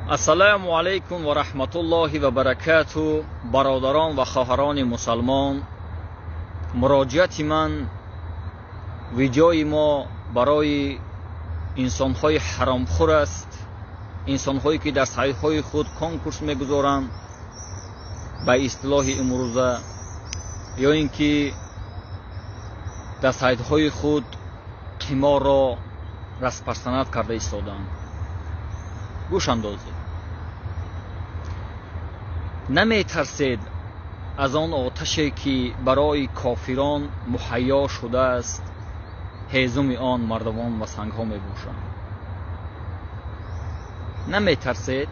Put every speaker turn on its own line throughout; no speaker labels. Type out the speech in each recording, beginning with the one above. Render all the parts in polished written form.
Ассалому алайкум ва раҳматуллоҳи ва баракату. Бародарон ва хоҳарони мусалмон, муроҷиати ман, видеои мо барои инсонҳои ҳаромхӯр аст, инсонҳое ки дар сайтҳои худ конкурс мегузоранд ба истилоҳи имрӯза, ё ин ки дар сайтҳои худ қиморро распространять карда истодаанд. Гӯш андозед. Наметарсед аз он оташе ки барои кофирон муҳайё шудааст, ҳезуми он мардумон ва сангҳо мебошанд. Наметарсед?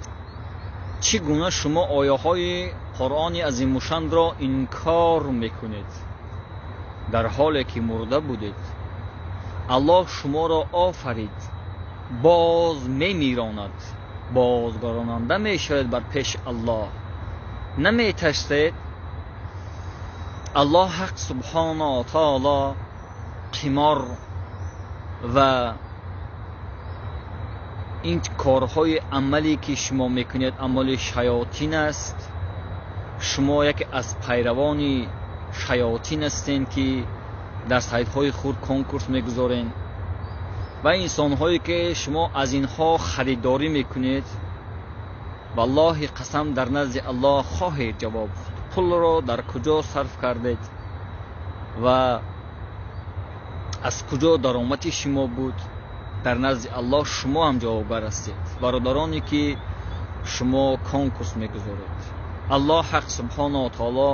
Чӣ гуна шумо ояҳои Қуръони азимушанро инкор мекунед, дар ҳоле ки мурда будед? Аллоҳ шуморо офарид, боз мемиронад, бозгоронанда мешавед бар пеши Аллоҳ. Наметарсед? Аллоҳ ҳақ субҳона ва таоло қимор ва ин корҳои амале ки шумо мекунед амали шаётин аст. Шумо яке аз пайравони шаётин ҳастед ки дар сайтҳои худ конкурс мегузоред ва инсонҳое ки шумо аз инҳо харидорӣ мекунед, валлоҳи қасам дар назди Аллоҳ хоҳед ҷавоб гуфт. Пулро дар куҷо сарф кардед ва аз куҷо даромади шумо буд? Дар назди Аллоҳ шумо ҳам ҷавобгар ҳастед. Бародароне ки шумо конкурс мегузоред, Аллоҳ ҳақ субҳона ва таоло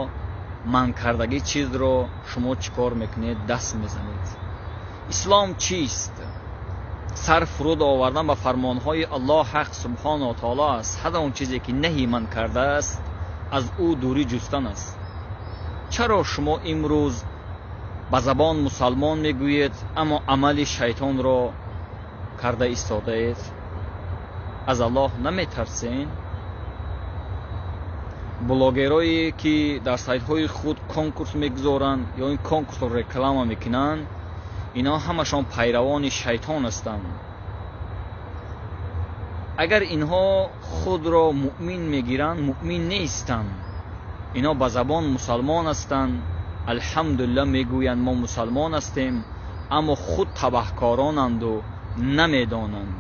манъ кардагӣ чизро шумо чӣ кор мекунед? Даст мезанед. Ислом чист? Сар фуруд овардан ба фармонҳои Аллоҳ ҳақ субҳона ва таоло аст. Ҳар он чизе ки наҳи ман кардааст, аз ӯ дурӣ ҷустан аст. Чаро шумо имрӯз ба забон мусалмон мегӯед, аммо амали шайтонро карда истодаед? Аз Аллоҳ наметарсед? Блогерое ки дар сайтҳои худ конкурс мегузоранд ё ин конкурсро реклама мекунанд, инҳо ҳамашон пайравони шайтон ҳастанд. Агар инҳо худро муъмин мегиранд, муъмин нестанд. Инҳо ба забон мусалмон ҳастанд, алҳамдулиллаҳ мегӯянд мо мусалмон ҳастем, аммо худ табаҳкоронанду намедонанд.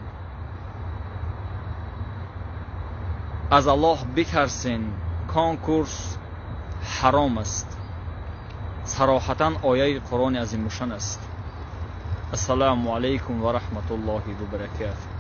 Аз Аллоҳ битарсен. Конкурс ҳаром аст. Сароҳатан ояи Қуръони азимушшан аст. Ассалому алайкум ва раҳматуллоҳи ва баракатуҳ.